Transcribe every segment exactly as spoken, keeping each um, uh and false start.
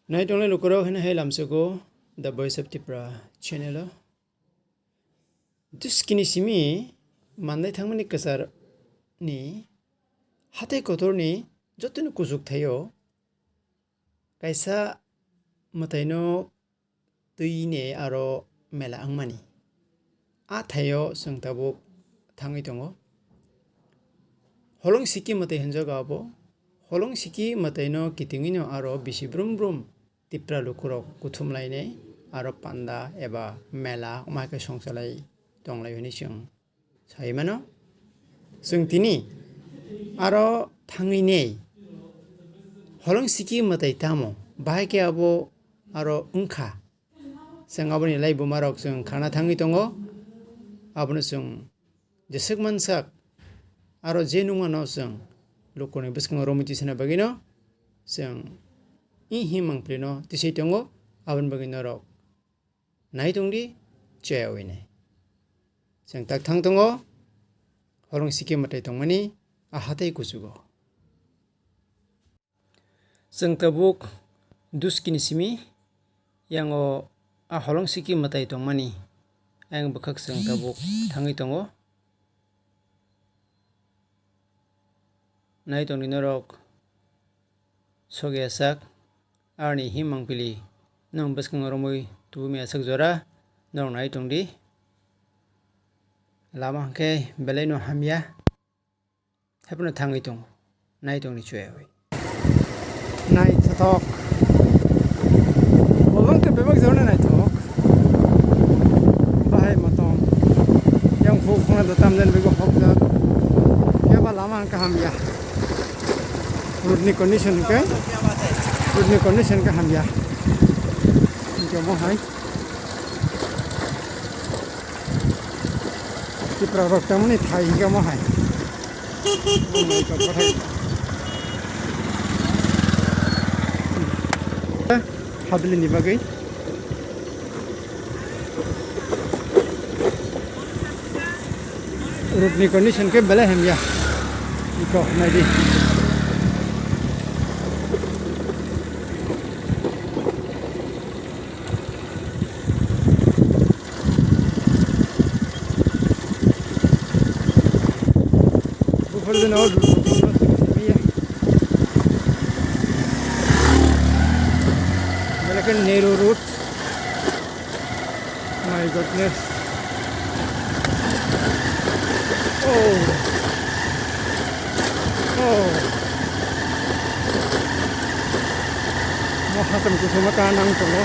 Nai tongnai lukurok hino hai lamsogo The Voice of Tripura channel o. Duskini simi mandai thangmani kwchar ni hatai kotorni jotoni kuchuk thaio kaisa mwtaino twi ne aro mela wngmani. A thaio chwng tabuk thangwi tongo. Holong siki mwtai hinjago abo. Holong siki mwtaino kitingwino aro bisi brum brum Tipra lukurok kuthum lainai aro panda eba mela wngma khe songchalai tonglai hwnwi chwng sai mano. Chwng tini aro thangwi nei. Holong siki mwtai tamo? Bahai khe abo aro wngkha. Chwng aboni lai bumarok chwng khana thangwi tongo. Abono chwng jeswk mansak aro je nungmano chwng lukuni bwskango romwi tisana bagwino chwng i himang phlino tisai tongo. Aboni bagwi norok nai tongdi, chaya winai. Chwng tak thang tongo, holong siki mwtai tongmani a hatai kuchugo. Chwng tabuk duskini simi, yango a holong siki mwtai tongmani ayang bwkhak chwng tabuk thangwi tongo. Nai tongdi norok sogya sak, aroni himang pili nwng bwskango romwi tubumi aswk jora norok nai tongdi. Lama hwnkhe belaino hamya. Haiphano thangwi tongo, nai tongni chuyawi. Naithothok. Bolong khe bebak jorni naithok. Bahai motom. Yang phuk phunga da tamden bego hokjak. Keba lama hwnkhe hamya. Road ni condition hwnkhe, road ni condition khe hamya. Hwnkhe omo hai. Tipra rok tamni thai hwnkhe omo hai. Hadlini bagwi. Road ni condition khe belai hamya. Iko naidi. Buphar jani o road no simi ya. Belai khe narrow road. My goodness. Oh. Oh. Mo hasam kusuma ka nang tongo.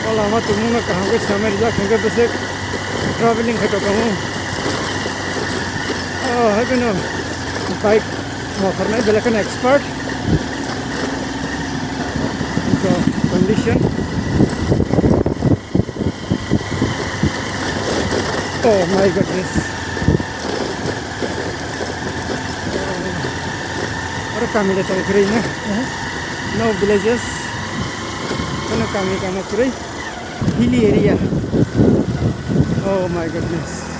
O lama tumungno kaham khe swnamwi rijak hwnkhe bwswk traveling khe tongthokgo. Oh, hai phano bike mothornai belai kheno expert. Ito condition. Oh my goodness. Oro kami le tong kwrwi na. No villages. Kono kami kano kwrwi. Hilly area. Oh my goodness.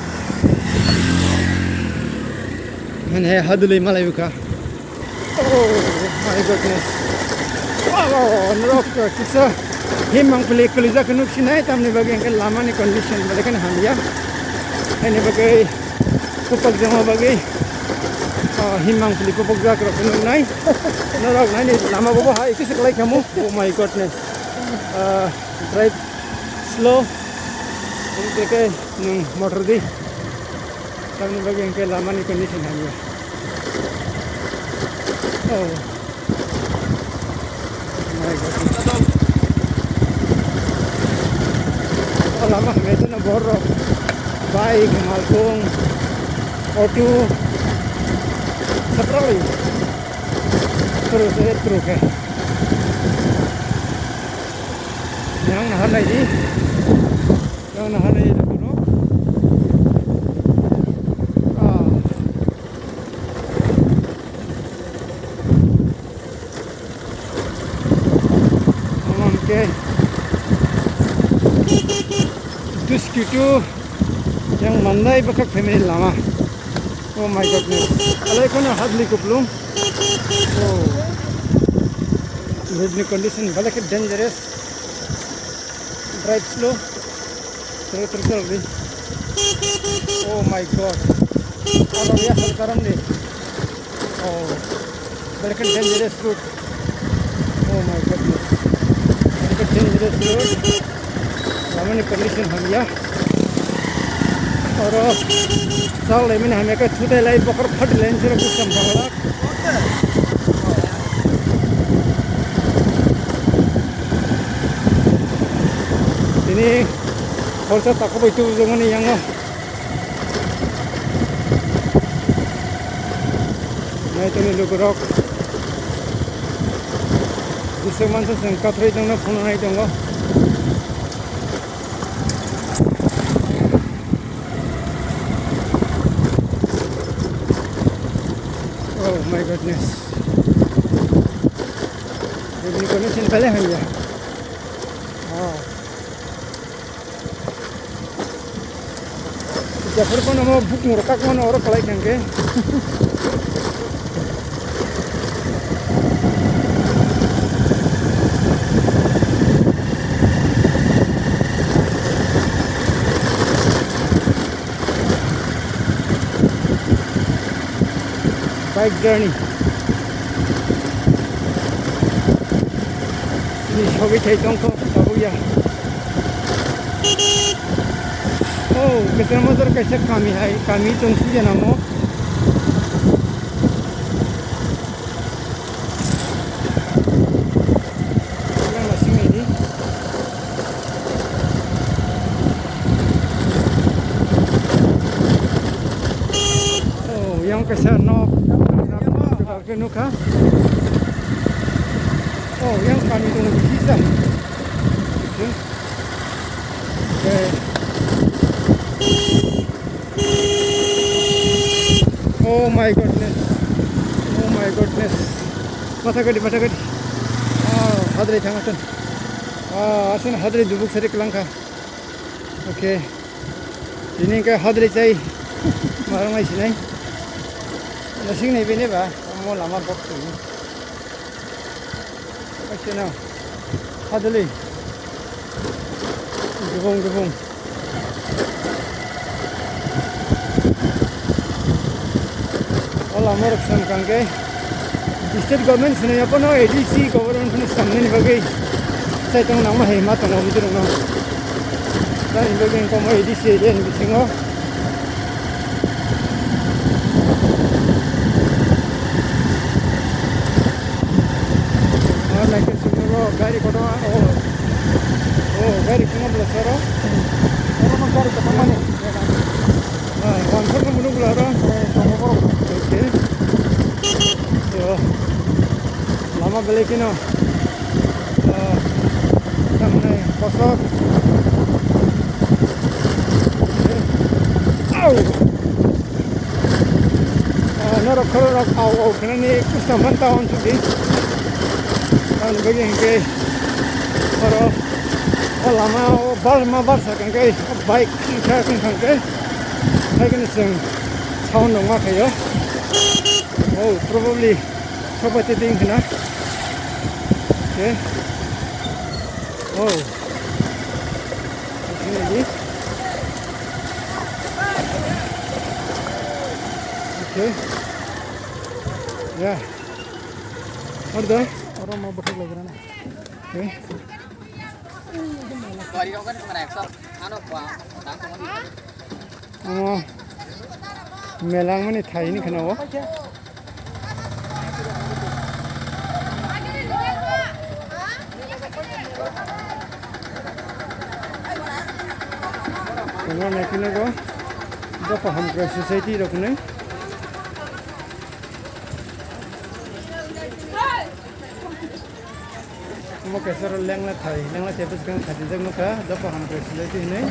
Mane hadulwi malai uka. Oh my goodness. Wow, norok kisa himang pili kwlijak nuk sinai tamni bagwi hwnkhe lama ni condition belai kheno hamya. Haini bagwi kupak jama bagwi, ah, himang pili kupak jak rok nuk nai. Norok nai ni lama bobo hai kisa kwlai khamu. Oh my goodness. Ah, drive slow. Nwng motor di. Tamni bagwi hwnkhe lama ni condition hamya. Oh. My God. O lama hamya jeno borok. Bike, malkhung, auto. Sapralwi. Through se, through khe. Yang naharnai di. Yang naharnai di borok. Ah. Omo hwnkhe Duski to yang Mandai bwkhak phaimani lama. Oh my goodness. Alai kheno hadli kuplung. Oh. Road ni condition belai khe dangerous. Drive slow. Toro toro toro di. Oh my God. Aro ya hal karam di. Oh. Belai khe dangerous road. Oh my goodness. Belai khe dangerous road. Lama ni condition hamya. Oro chal lai mani hamya khe chutai lai bokor phati lai sero kusam bangla. Tini khorsa tako bai tubujak mani yango. Nai tongni lukurok. Bising mansa chwng kathrai tongno phunuknai tongo. Oh my goodness. Ini kondisi bale hanya. Oh. Jafar kono mo bukung rok kakmano oro kalai kangke. Bike journey. Ini sobi thai tongkho, tabuk ya. Oh, kisa motor kaisa kami hai, kami tong sijana mo. Yang masih ini. Oh, yang kaisa nok. Nukha. Oh, yang kami tong sisa. Okay. Oh my goodness. Oh my goodness. Matha gadi, matha gadi. Ah, hadri thangasan. Ah, asin hadri dubuk sari kelangka. Okay. Ini ke hadri chai. Marang mai sinai. Nasing nai bini ba. Mo lama bok tu. Oke, no. Hadali. Gubung, gubung. Ola morok sam kangke. State government sini apa no A D C government sini samni ni bagwi. Saya tong nama hai mata no bujur no. Dan bagwi ko mo A D C area ni bisingo. Ah, naikhe chwngno bo gari kotorma, oh. Oh, gari kotorma bwla saro. Oro no gari kotorma ni. Ah, one four no munu bwla oro. Eh, tongo borok. Okay. So, lama belai kheno. Ah, tamni kosok. Au! Ah, norok khorok rok au au khenani kusna man ta on chudi. Ang bagi hingke oro o lama o bar ma bar sa kangke bike kha kang kangke hai kene chwng sound rok ma khayo. Oh, probably soba te ding khna. Okay. Oh. Okay. Ya. Order. Oro ma bwthak lai rana. Okay. Omo mela wngmani thai ni khna o. Tongo naikhwlwgo Dophaham Society rok hinwi. Omo kaisa oro lengla thai, lengla thai bwskang khachijak nukha, Dophaham Society hinwi.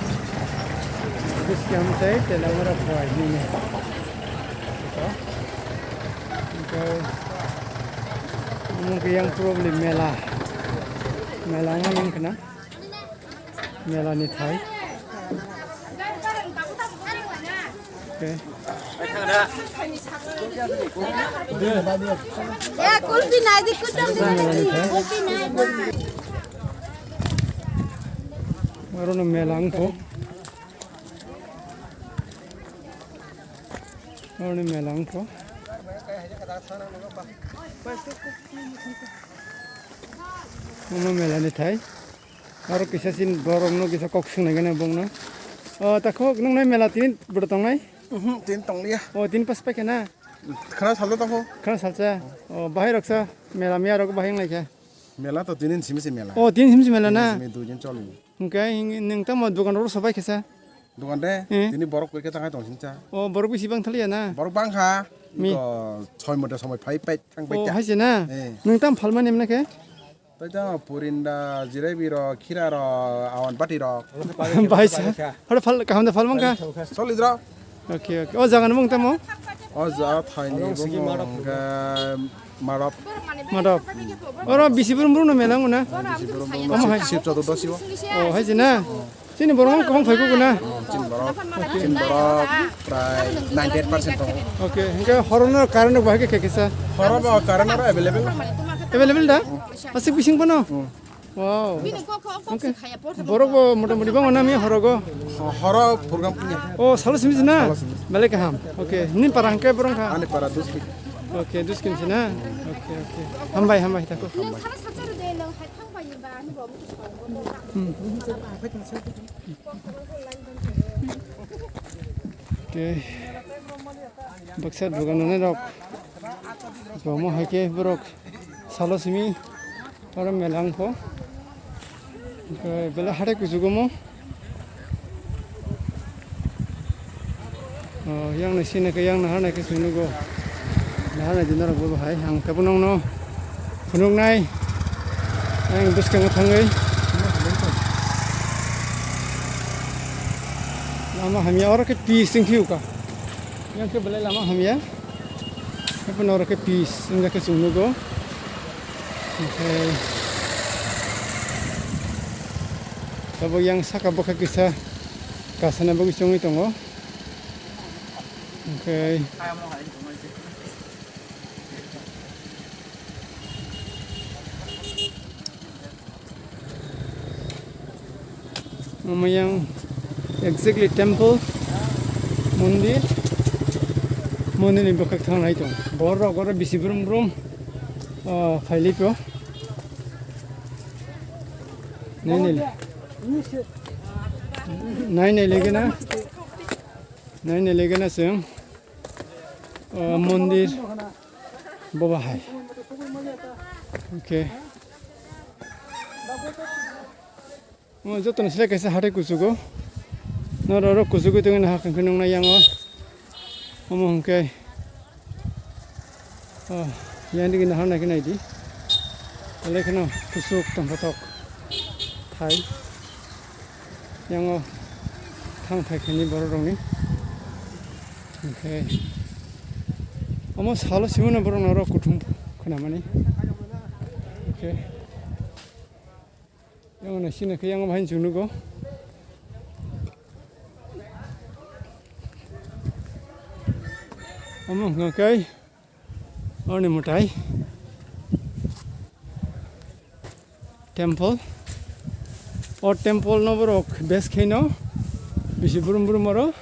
Bwskang sai Telamara Phai hinwi. Hwnkhe omo khe yang probably mela. Mela wngmani wngkha na? Mela ni thai. Okay. Ya, kulpi nai di, kucham di, kulpi nai. Oro no mela wngkho. Oro no mela wngkho. Omo mela ni thai. Aro kisa sin borok no kisa kok swngnai gana bongno. O, takhuk, nung nai mela tini bwrwi tongnai? Mhm, tini tongliya. O, tini pas paikha na? Khana salta tongkho. Khana salsa. O, bahai roksa mela miya rok bahai wnglaikha. Mela to tini simi se mela. O, tini simi se mela na? Tini simi dui din choli. Hwnkhe nwng tamo dogan rok sobai khasa? Dogan de, eh? Tini borok kwrwikhe tangai tong sini cha. O, borok bisi bang thaliya na? Borok bangkha. Mi? Iko choi mota somoi phai phai thang phai. O, kha. Hai se na? Eh. Nwng tam phalmani mna khe? Tai tamo purinda, jirebi rok, khira rok, awan bati rok. Bai sa. Hore phal, kaham da phal mangkha? Solid rok. Okay, okay. O jaga ni mung tamo? O jaga thai ni bung hwnkhe Madop. Madop. Oro bisi brum brum no mela wngna? Bisi brum brum. Omo hai. Sip, sip choto dosi o. O, hai se na? Chini borok kwbang phai kuku na? Chini borok, chini borok prai ninety eight percent tongo. Okay, hingke horono current bahai khe kisa? Horo bo current oro available. Available da? Asik bising bono? Hmm. Wow. Bini kok, kok, kok. Okay. Borok bo mota moti bang na mi horogo? Ho-, horo program punya. Oh, salo simi na? Salo simi. Belai kaham. Okay, ni parang ke borong kha? Ani para Duskin. Okay, Duskin sina? Okay, okay. Hambai, hambai, tako. Nang sana sacha rode, nang hai thang bai ba, ani bo. Hmm. Okay. Baksa dogan nani rok. Jomo hai ke borok salo simi oro mela wngkho. Hingke belai hathai kuchugo mo. O, yang nai sini ke yang nahar nai ke sini go. Nahar nai dinarok bo hai ang tabuk nongno phunuknai. Ang bwskango thangwi. Lama hamya oro ke pi sing thiu ka. Yang ke belai lama hamya. Hapono oro ke peace wngya khe chwng nugo. Hwnkhe tabuk yang saka bwkha kisa kasana bagwi chongwi tongo. Hwnkhe Omo yang exactly temple, mondir, mondir ni bwkhak thang nai tong. Borok oro bisi brum brum, ah, phailai pio. Nai nai le. Nai nai le gana. Nai nai le gana chwng. O mondir bo bahai. Okay. O joto ni selai kaisa hathai kuchugo. Norok oro kuchugwi tongwi nahar hwnkhe nuknai yango. Omo hwnkhe. O yang digi nahar naikhe naidi. Belai kheno kuchuk tongkha tok. Thai. Yango thang phai khaini borok rokni. Hwnkhe omo salo simi no borok norok kuthum khwnamani. Hwnkhe yango naisina khe yango bahai chwng nugo. Omo hwnkhe Ani mwtai temple. O temple no borok bes khe no bisi brum brum oro.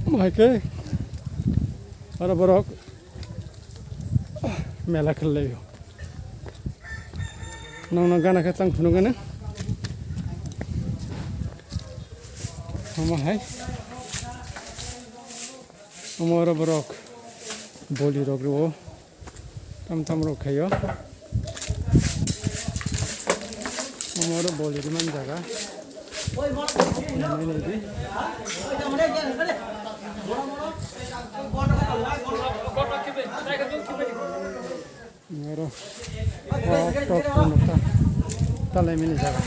Omo hai khe oro borok mela khlai o. Nong nong gana khe tang phunuk gana. Omo hai. Omo oro borok boli rok rwo. Tam tam rok khaio. Omo oro boli rwmani jaga. Nai nai di. Oro tok tok nukha. Talaimani jaga.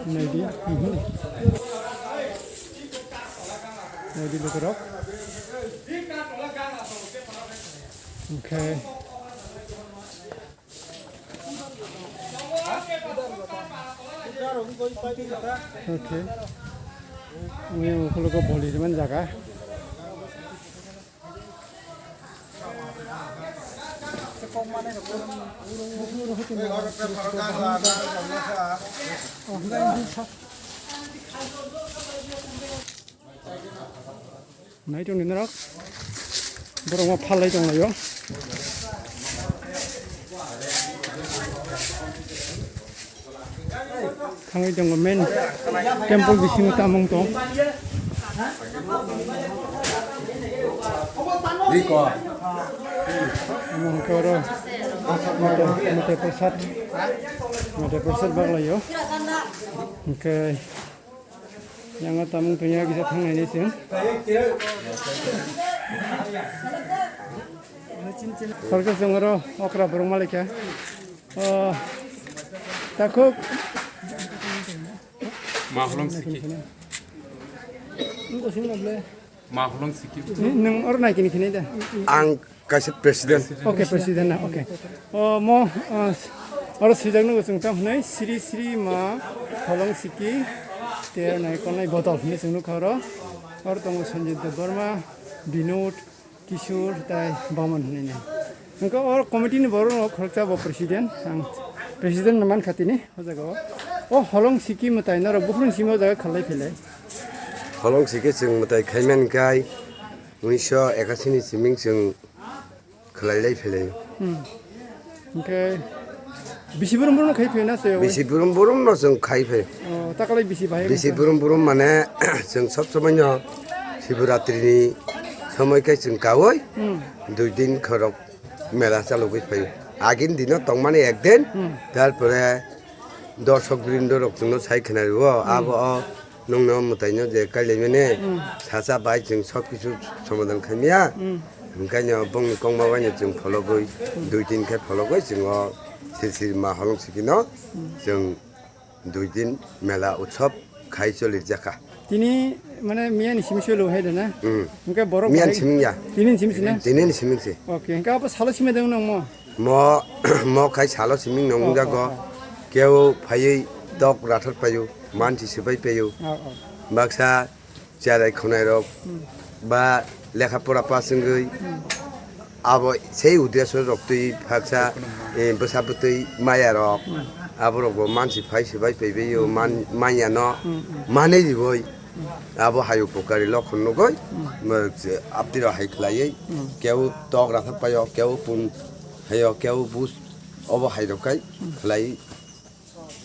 Naidi, mhm. Naidi lukurok. Okay. Okay. Ini ukhulugo boli riman jaga. Nai tong ni norok. Borok ma phalai tong laio. Thangwi tongo main temple bisingo tamung tong. Omo hwnkhe oro mwtai, mwtai prasad, mwtai prasad baglaio. Hwnkhe yang o tamung tongya kisa thangnaini chwng. Hwnkhe chwng oro okra borok malaikha. O, takhuk. Maholong siki. Maholong siki. Nwng oro naikini khinai da? Ang kaisa president. Okay, president na, okay. O, mo, o, oro swijak nugo chwng tam hwnwi, Sri Sri Ma Holong Siki, ter nai kolnai botol hwnwi chwng nukha oro. Oro tongo Sanjay Debbarma, Binod, Kishore tai Baman hinwi nai. Hwnkhe o committee ni borok rok khoroksa bo president, ang president no mankha tini o jaga o. O Holong Siki mwtai norok buphuru simi o jaga khalai phailai. Holong Siki chwng mwtai khaimani kai unisho ekasi ni siming chwng khlai lai phailai. Hmm. Hwnkhe bisi burum burum khai phai na se? Bisi burum burum no chwng khai phai. O, takalai bisi bahai bisi burum burum mane chwng sob somoi no Shivaratri ni somoi kai chwng kaui hmm dui din khorok mela chalogwi phai. Agin dino tongmani ek din, hmm tarpore dorsok brindo rok chwngno sai khna rwo, hmm abo o nwngno mwtaino je kailaimani hmm sacha bai chwng sob kisu somadan khaimya. Hmm. Hwnkhaino bongni kongma baino chwng phologwi, dui din khe phologwi chwng o Sri Sri Ma Holong Sikino chwng dui din mela utsob khai cholijakha. Tini mane miya ni simi solo hai da na? Hmm. Hwnkhe borok miya ni bahai simi ya. Tini ni simi sina? Tini ni simi si. Okay, hwnkhe abo salo simi dong nang mo? Mo, mo khai salo simi nong jago. Oh, oh, oh. Keo phaiwi tok rathar payo, mansi sibai payo. Oh, oh. Baksa cherai khwnai rok hmm ba lekha pora pass wngwi hmm abo sei udeso rok twi phaksa, eh, bwsa bwtwi maya rok hmm aborok bo mansi phai se bai paibai o hmm man manya no hmm hmm manwi riwi hmm abo hai upokari lokhon nugwi hmm ma je aptwi rok hai khlaiwi hmm keu tok rathak paio keu pun haio keu bus obo hai rok kai hmm khlai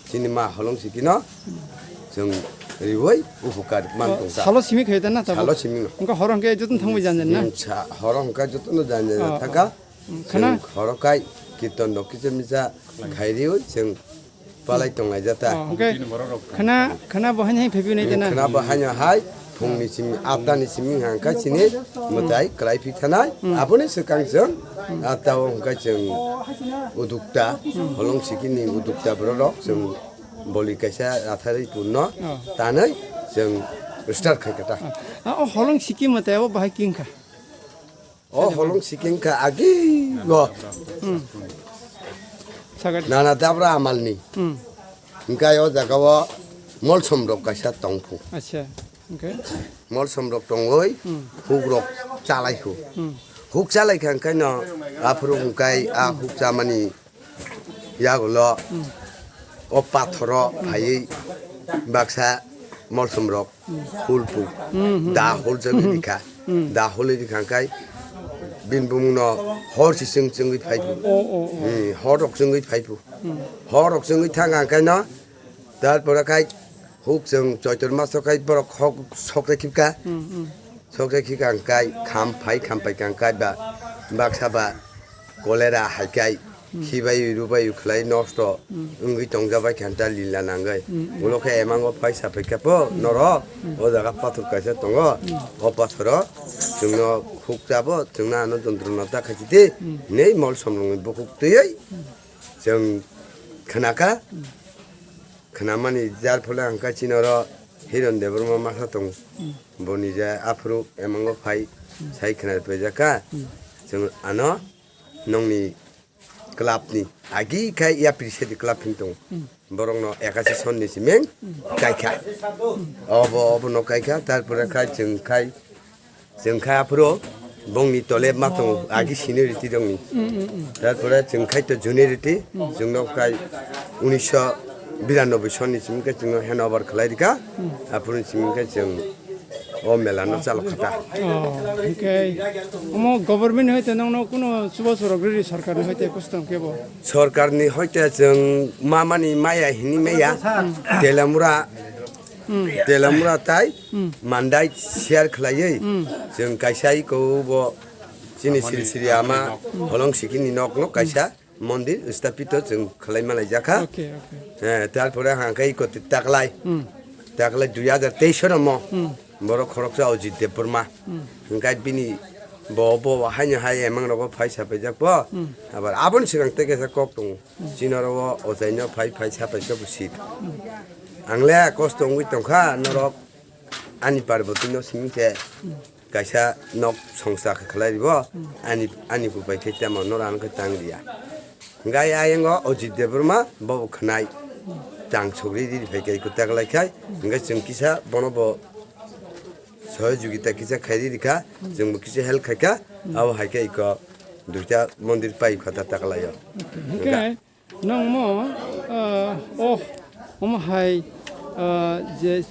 Chini ma holong sikino chwng riwi upukar man tong ta. Salo simi khe ta na tabuk? Salo simi no. Wngkha horo hwnkhe jotono thangwi jan jan na? Hmm, sa-, horo hwnkha jotono jan jan oh, thaka. Oh. Hmm, khana? Chwng horo kai kirtan rok kisa misa khai riwi chwng palai tong lai jata. Oh, hwnkhe khana, khana bo haino hai phaibi nai ta na? Hmm, khana bo haino hai. Phungni simi, atta ni simi hwnkha chini mwtai kwlai phi thanai. Hmm. Aboni swkang chwng atta o hwnkha chwng udukta, hmm holong sikini udukta borok rok chwng boli kaisa ratharwi punno oh tanwi chwng start khai kha ta. Ah, o holong siki mwtai abo bahai king kha? O holong siki wngkha agi go. Hmm. Sagadi. Nana dabra amalni. Hmm. Hwnkhe o jaga o molsom rok kaisa tongphu. Acha. Hwnkhe? Molsom rok tongwi hmm huk rok chalai khu. Hmm. Huk chalai kha hwnkhe no aphuru hwnkhe a hmm huk chamani yagulo hmm o pathoro hmm phaiwi baksa molsom rok hmm hul phu hmm hmm da hmm hul jagwi hmm rikha. Hmm. Da hul rikha hwnkhe bini bumung no hor si chwng chwngwi phai phu. Oh, oh, oh. Hmm, hor rok chwngwi phai phu. Hmm. Hor rok chwngwi thang hwnkhe no tarpore khai huk chwng choitor maso khai borok hok sok rw khibka. Hmm, hmm. Sok rw khibka hwnkhe kham phai kham phai kha hwnkhe ba baksa ba cholera hai khai hmm khibai rubai khlai nosto hmm wngwi tongjabai kha ta lila nangwi. Hmm, hmm. Ulo khe emango phai sapai kha po hmm norok hmm o jaga pathor kaisa tongo. Hmm. O pathoro chwngno huk chabo chwngno ano jontronata khaisidi hmm nei mol somrongni bukhuk twiwi hmm chwng khnakha. Hmm. Khnamani jar phole hwnkhe chini oro Hiron Debbarma masa tongo. Hmm. Boni je aphuru emango phai hmm sai khna paijak kha. Hmm. Chwng ano nongni club ni. Agi khai yapri sedi club hin tong. Hmm. Borok no ekasi son ni simeng Hmm. kaikha. Hmm. Obo, obo no kaikha, tarpore khai chwng khai, chwng khai aphuru bongni tole ma tong Oh. agi seniority dong ni. Hmm, hmm, hmm. Tarpore chwng khai to juniority, Hmm. chwng no khai unisho biranoboi son ni simeng khe chwng no hand over khlai rikha. Hmm. Aphuru ni simeng khe chwng o mela no chalo khata. Oh, okay. Omo government ni hoite nongno kuno chubachu rok riri sarkar ni hoite kuchutong kebo? Sarkar ni hoite chwng mamani maya hini maya, Hmm. Telamura, Hmm. Telamura tai Hmm. Mandai share khlaiwi Hmm. chwng kaisa iko bo chini siri siri ama Hmm. holong sikini nok no kaisa mondir stapito chwng khlai malai jakha. Okay, okay. Eh, tarpore hangkai iko taklai. Hmm. Taklai dui hajar teis no mo. Hmm. Borok khoroksa Ojit Debbarma. Hmm. Hingkai bini bo, bo haino hai emang rogo phai sapai jak bo. Hmm. Abar aboni swkang tei kaisa kok tongo. Hmm. Chini oro o ochaino phai, phai sapai jak bo sit. Hmm. Ang le kosto wngwi tongkha norok ani Parboti no simi khe. Hmm. Kaisa nok songsa khe khlai ribo, Hmm. ani, ani bubai khe tamo noro ano khe tang riya. Hingke ayang o Ojit Debbarma bobo khwnai tang sogri riri phai khe iko taklai khai, hingke chwng kisa bono bo sohojogita kisa khai riri kha, chwng bo kisa help khai kha, abo hai khe iko duita mondir pai kha ta taklai o. Hingke Nongmo, ah, oh, omo hai, ah, je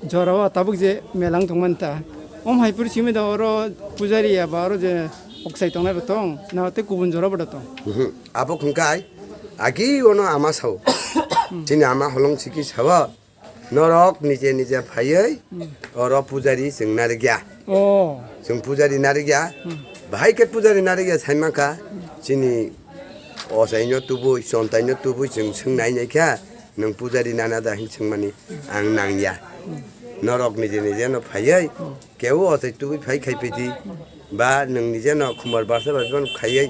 jorao tabuk je melang tongmani ta. Om hai puri simi da oro pujari ya ba oro je oksai tongnai bo tong, na tei kubun jorao bo da tong. Mhm. Abo khungkai, agi ono ama sao. Chini ama holong siki sao. Norok nije nije phaiwi Hmm. oro pujari chwng narikya. Oh. Chwng pujari narikya. Hmm. Bahai khe pujari narikya saimankha. Chini ochaino tubui, chontaino tubui chwng swngnai naikha. Nwng pujari nana da hin swngmani ang nangya. Hmm. Norok nije nije no phaiwi Hmm. Keu o tei tubui phai khai pidi. Ba nwng nije no khumar barsa bai phano khaiwi.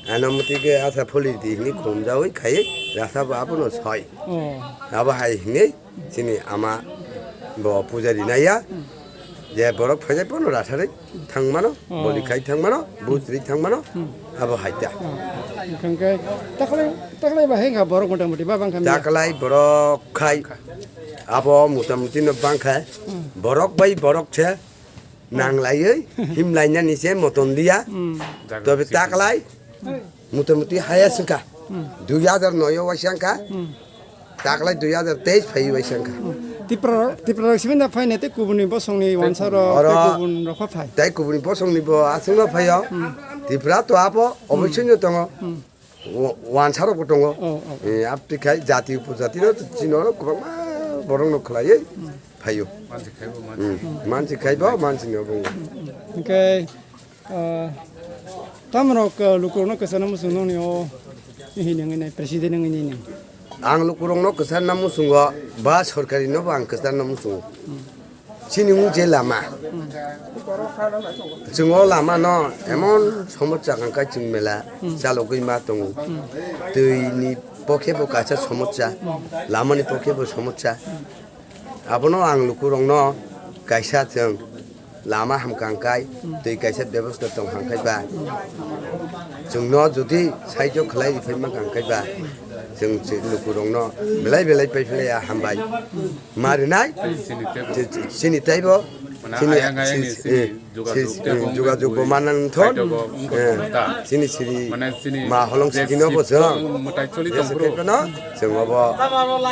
Ano muti khe asa pholi di hini khumjawi khaiwi. Rasa bo abono soi. Oh. Abo hai hini chini ama bo pujari naiya. Je borok phaijak phano rasarwi thangmano, Oh. boli khai thangmano, bujri thangmano. Hmm. Abo hai ta. Oh. Hingke taklai, taklai ba hengkha borok mota moti ba bangkha miya? Taklai borok khai. Abo mota moti no bangkha. Hmm. Borok bai borok se. Nanglaiwi himlainani se moton liya. Hmm. Tobe taklai motamuti haya sengkha. Hmm. Dui hajar noi o waisa wngkha. Hmm. Taklai dui hajar teis phai waisa wngkha. Hmm. Tipra, Tipra rok simi na phai nai tei kubuni bosongni wansa rok tei Oro kubun rok pha phai. Tei kubuni bosongni bo aswk no phaio. Hmm. Tipra to abo oboisoi no tongo. Hmm. Wa-, wansa rok bo tongo. Oh, oh, oh. Eh, abtwi khai jati upojati no chini oro kwbangma borok no khlaiwi phaio. Mansi khai bo, mansi. Hmm. Mansi khai bo, mansi no bo. Hingke, ah, tamrok, ah, lukurok no kwchana muchung noni o hinwi nai, president wngwi nai. Ang lukurok no kwchana muchungo ba sorkari no bo ang kwchana muchungo. Hmm. Chini wng je lama. Chwng o lama no emon somosya kang kha chwng mela chalogwi ma tongo. Twi ni pokhe bo kaisa somosya, lama ni pokhe bo somosya. Abono ang lukurok no kaisa chwng lama ham kang kai, twi kaisa bebosta tong hang kai ba. Chwng no jodi saijo khlai rifai ma kang kai ba. Chwng chwng lukurok no belai belai pai phlai ya hambai. Ma rinai? Chini teibo. Chini teibo. Mane chini, ayang ayang chini, ni chini eh, jogajog chini, teibo eh, jogajog bo manang thon. Kaitor bo wngkha eh, thon ta. Chini chini mane chini ma holong je sikino bo chwng. Mwtai choli tong bro. Sikino chwng obo.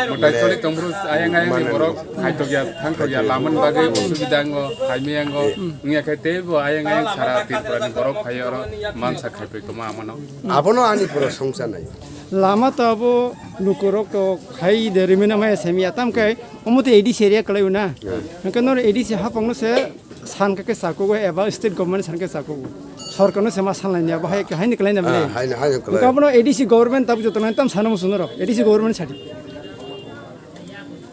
Mwtai choli tong bro. Ayang ayang ni manang borok khaitokya, thangtokya, lamani bagwi usubida ango, haimi ango. Eh. Wngya khai teibo ayang ayang sara Tripura ni borok phai oro mansa khaitoi tongma amano. Abono ani pura songsa nai. Lama to abo lukurok to khai de rimina mai semia tam kai omo to A D C area kalai una. Hmm. Hingke nor A D C hapang no se san ka ke sakugo eba state government san ke sakugo. Sorkar no se ma san laini abo hai, hai ni kalai na bele. Ah, hai ni, hai ni kalai. Hingke abono A D C government tabuk joto nang tam sano musuno rok. A D C government sadi.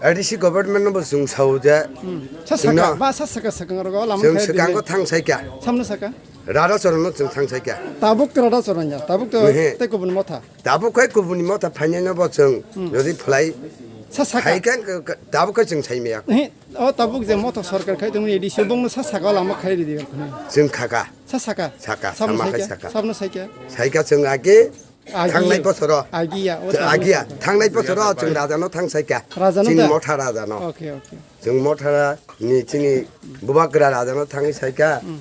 A D C government no bo chwng sao je. Hmm. Sa saka, ba sa saka saka rogo lama chwng khai saka ko thang sai kya. Samno saka. Rada choron no chwng thang sai kya. Tabuk to rada choron ya. Tabuk to tei kubun motha. Tabuk khai kubuni motha phainai no bo chwng Hmm. Jodi phlai Sa saka. Hai khe tabuk khai chwng sai maya. He, o tabuk je motha sarkar khai tongni A D C bongno sa saka lama khai ridi khna. Chwng khaka. Sa saka. Saka, Sabno sama khai saikya? Saka. Sabno saikya? Saikya chwng age Agi. Thangnai bosoro. Agiya, o Agiya. Thangnai bosoro chwng rajano thang saika. Rajano Chini da? Motha rajano. Okay, okay. Chwng motha ni chini bubagra rajano thangwi saika. Hmm.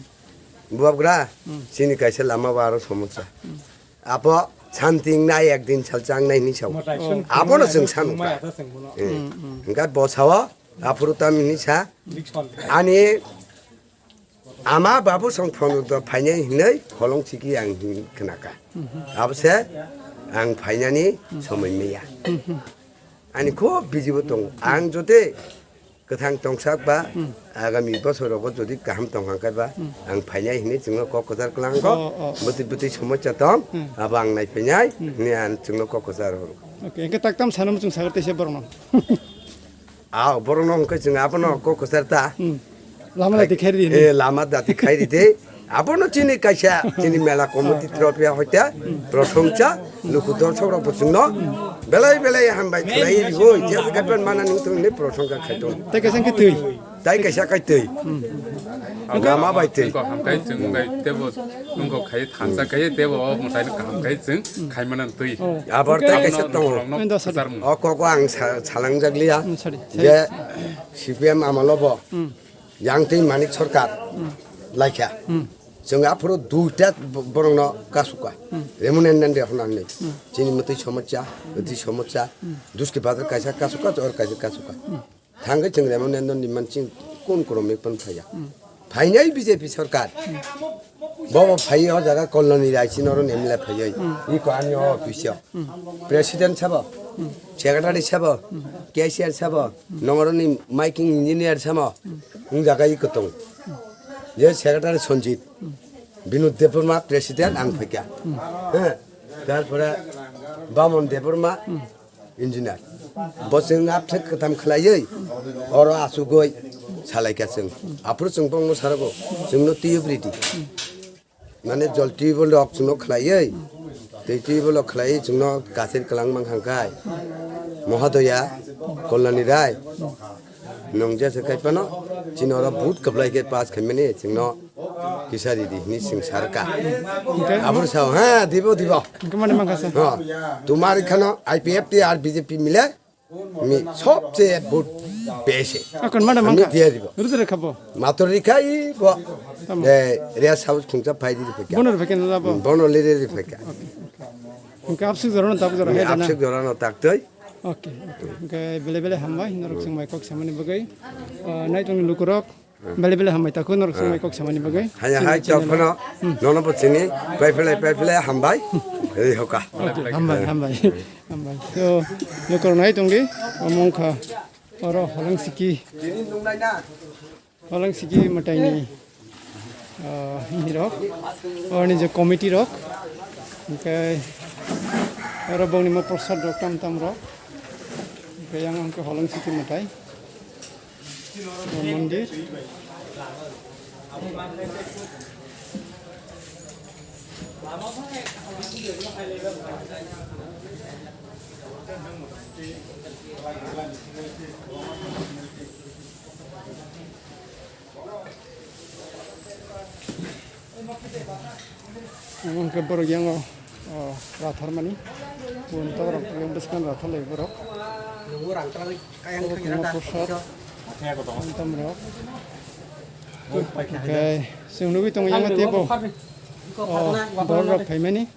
Bubagra, Hmm. chini kaisa lama o aro somosya. Hmm. Apo santi wngnai ekdin salsa wngnai hinwi sao. Motai Oh. sung Apono sung chwng sanu chwng maya kha. ta chwng bono. Eh. Hmm, hmm. Hwnkhe bo sao, aphuru tamni hinwi sa. Big son. Ani Ama babu song phone do phainai hinwi holong chiki ang hin khnaka. Abose ang phainani somoi maya. Ani khub busy bo tongo. Ang jote kwthang tongsak ba agami bosor rogo jodi kaham tong hangkhe ba ang phainai hinwi chwngno kok kwchar kwlango. Oh, oh, oh. Bwtwi bwtwi somosya tong abo ang nai phainai hinwi ang chwngno kok kwchar horo. Okay, hwnkhe taktam sanamo chwng sagor teisa borokno. Ah, borokno hwnkhe chwng abono kok kwchar ta. Hmm. Lama dati khairi di. Eh, lama dati khairi di. Abono chini kaisa, chini mela committee tropya hoite, prosongcha, luku dorsok rok bo chwngno belai belai hambai khlai rigo, je gatban mana nung tong ni prosongcha khaito. Tai kaisa khe twi. Tai kaisa kai twi. Hmm. Lama bai twi. Wngkok hamkai chwng bai tebo, wngkok khai thansa kai tebo, o mwtai no kaham kai chwng khai mana twi. Oh. Abar tai kaisa tongo. Endo sadi. O kok ang sa-, salangjak liya. Hmm, sorry, sorry. Je C P M amalo bo Hmm. yang twi Manik Sarkar Hmm. laikha. Hmm. Chwng aphuru duita bo-, borokno kasuka. Hmm. Remunen nande hwnna hwnwi. Hmm. Chini mwtwi somosya, mwtwi somosya. Hmm. Duski bazar kaisa kasuka, or kaisa kasuka. Hmm. Thangwi chwng Remunen nande man chwng kun kurumwi phan phaiya. Hmm. Phainai B J P sarkar. Hmm. Bobo phaiwi o jaga Koloni Rai chini oro M L A phaiwi. Hmm. Iko ani o office o. Hmm. President sabo, Hmm. secretary sabo, Hmm. cashier sabo, Hmm. nongoroni making engineer samo, Hmm. wng jaga iko tong. Je secretary Sanjit, Hmm. Binod Debbarma president ang phaikha. Hmm. He, tarpore Bamon Debbarma Hmm. engineer. Bo chwng absek kwtam khlaiwi oro achugwi salaikha chwng. Aphuru chwng bongno sarago, chwngno tiyup ridi. Mane jol tiyubol rok chwngno khlaiwi, tei tiyubol rok khlaiwi chwngno kasir kwlang mang hangkai. Mohodoya, Koloni Rai, nwng jesa kai phano, chini oro vote kwplai khe pass khaimani chwngno kisa ridi hinwi chwng sarka. Hwnkhe? Aboni sao, ha, dibo, dibo. Hwnkhe mane mankha se? Ha, tumar ikhano I P F T ar B J P mile, Mi sobse vote pese. Akon mana Ami mangkha? Dia dibo. Rudre khabo. Mator rikha i bo. Tamo. Eh, Rest House khungsa phai di phika. Bono phika na labo. Bono le de phika. Hwnkhe absuk jora no tabuk jora hai dana. Absuk jora no taktoi. Okay, okay. Hwnkhe bele bele hambai norok chwng mai kok samani bagwi. Ah, naitung lukurok. Bele bele hambai takhuk norok chwng mai kok samani bagwi. Haya hai chini chok channel phano nono bo chini pai phle pai phle hambai. Ei hoka. Okay, hambai, hambai. Hambai. So, lukurok nai tongdi, omo wngkha oro Holong Siki. Holong Siki mwtaini, ah, nirok, oroni je committee rok, hwnkhe oro bongni mo prosad rok tam tam rok, hwnkhe yang hwnkhe Holong Siki mwtai. Mondir. Omo hwnkhe borok yango, o, rathormani. Buini tokrok bwskang rathorlai borok. Nungo rang twlangwi kayang Borok thangya tongma na prosad. Tamrok. Hwnkhe chwng nugwi tongo yango teibo. O, borok rok phaimani.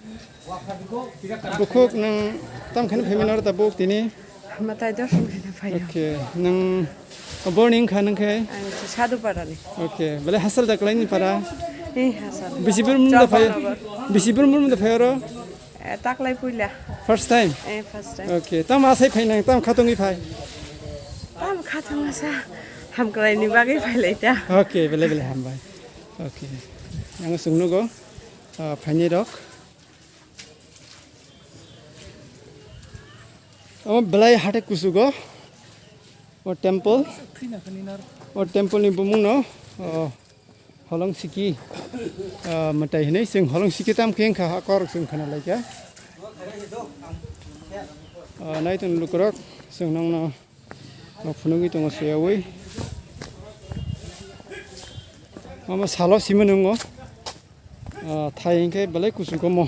Bukhuk nwng tam kheno phaimani oro tabuk tini. Matai dorsong kheno phai. Okay, nwng borni wngkha nwng khe? Ang se Sadhu Parani. Okay, belai hachal da kwlaini para? Eh, hachal. Bisi bormung da phai? Chapal rok. Bisi bormung da phai oro? Eh, taklai puila. First time? Eh, first time. Okay, tamo asai phai nang, tamo khatungwi phai? Tamo khatung asa hamkraini bagwi phai lai ta. Okay, belai belai hambai. Okay. Ang sung nugo, ah, phaini rok. Omo belai hathai kuchugo. O temple. O temple ni bumung no, o, Holong Siki, o, mwtai hinwi chwng Holong Siki tam khe wngkha ha kok chwng khna lai kha. O, naitung lukurok chwng nongno o phunugwi tongo swiyawi. Omo salo simi nungo. Ah, thai hwnkhe belai kuchuk omo.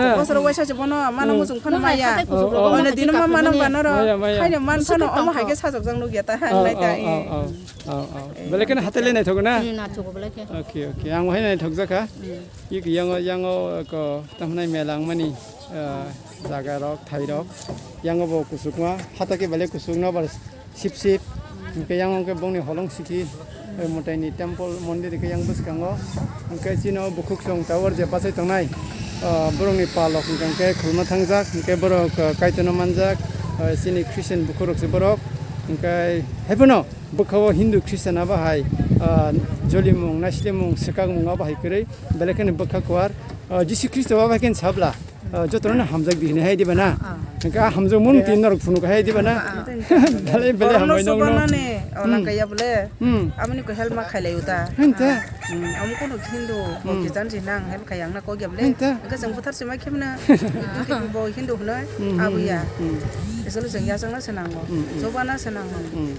na? Bosor waisa se bono mano Hmm. muchung phano Nung hai maya. Hatai kuchuk Oh, rok oh. Omo Ono hai dino khe ma mano khamani. Bano ro. Maya, maya. Haino man Muchung phano omo tongkha. Hai khe sajok jak nukya ta Oh, hai oh, ta. oh, oh, oh, oh. Eh. Belai kheno hatai le naithok na? Hmm, naithok belai khe. Okay, okay. Ang hai naithok jakha. Hmm. Yek yango, yango ko tamnai mela wngmani, ah, jaga rok, thai rok. Yango bo kusukma, hata khe belai kusuk no bar sip sip. Hwnkhe yang wngkhe bongni holong siki, eh, mwtaini temple mondir khe yang bwskango. Hwnkhe chini o bukhuk song tower je bachai tongnai, ah, borokni palok hwnkhe khulma thangjak, hwnkhe borok, ah, Kaitorno manjak, ah, chini Christian bukhuk rok se borok. Hwnkhe haiphano bwkha o Hindu Christian abo hai, ah, jolimung, naislimung, swkakmung abo hai kwrwi, belai kheno bwkha kwar, ah, Jisu Khristo abo hai khe sabla. Ah, jotono hamjak di hinwi hai diba na? Ah. Hwnkhe ah hamjakmung tin norok phunuk hai diba na? Ah, ah. Belai belai Borokno hambai nokno. Chubanani, oh, Hmm. Langkaya bole. Hmm. Amoni ko help ma khailai uta. Hwnkhe? Hmm, amo kono Hindu, Hmm. Pakistan si nang help khai ang na kok ya bole. Hwnkhe? Hwnkhe chwng buthar se ma khemna. Bo Hindu hwnwi, Hmm, hmm, abo ya. Hmm. Isolo chwng yachang na se nango. Hmm, hmm. Chubana se nango. Hmm.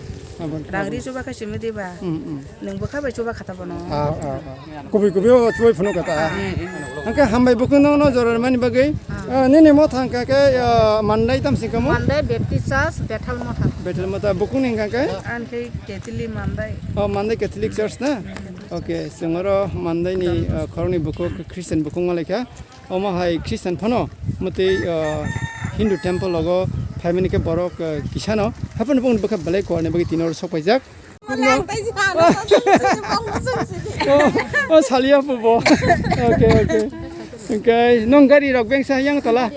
Rang ri chuba khe simi diba. Hmm, hmm. Nwng bwkha bai chuba kha tabano. Ah, ah, ah. Kubui kubui o chubai phunu kata. Ah, eh, eh. Hwnkhe hambai bukhuk no, no jora mani bagwi. Ah. Ah, nini motha hwnkha khe, ah, Mandai tamsi kamo? Mandai Baptist Church, Bethel Motha. Bethel Motha bukhuk ni hwnkha khe? Ang khe Catholic Mandai. Oh, Mandai Catholic Church na? Okay, chwng oro Mandai ni, ah, khoroknwi bukhuk, Christian bukhuk wng lai kha. Omo hai Christian phano, mwtwi, ah, Hindu temple logo phaimani khe borok, ah, kisano. Haphano bokni bwkha belai kuarni bagwi tini oro sok paijak. Oh, oh, salia po bo. Okay, okay. Okay, nong gari rok bengsa yang tola.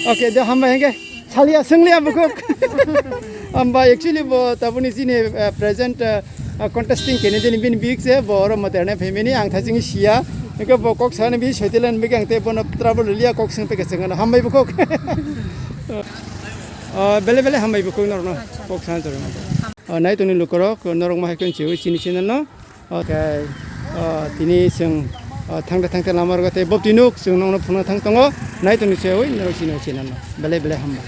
Okay, de hambai henge. Salia senglia bukhuk. Amba actually bo tabuni sini, eh, present, eh, contesting kene dini bini big se bo oro moderne family ang thaching sia. Eke bo kok sani bi soitilan big ang te bono trouble lia kok seng peke seng hambai bukhuk. Ah, bele bele hambai bukhuk norno. Kok sani tor. Ah, nai toni lukorok norok ma hai kon chiwi chini chini no. Okay. Ah, tini chwng, ah, thangta thangta lama rwgwi tei bopti nuk chwng nokno phunukna thang tongo. Nai tongni se oi norok chini chini no. Belai belai hambai.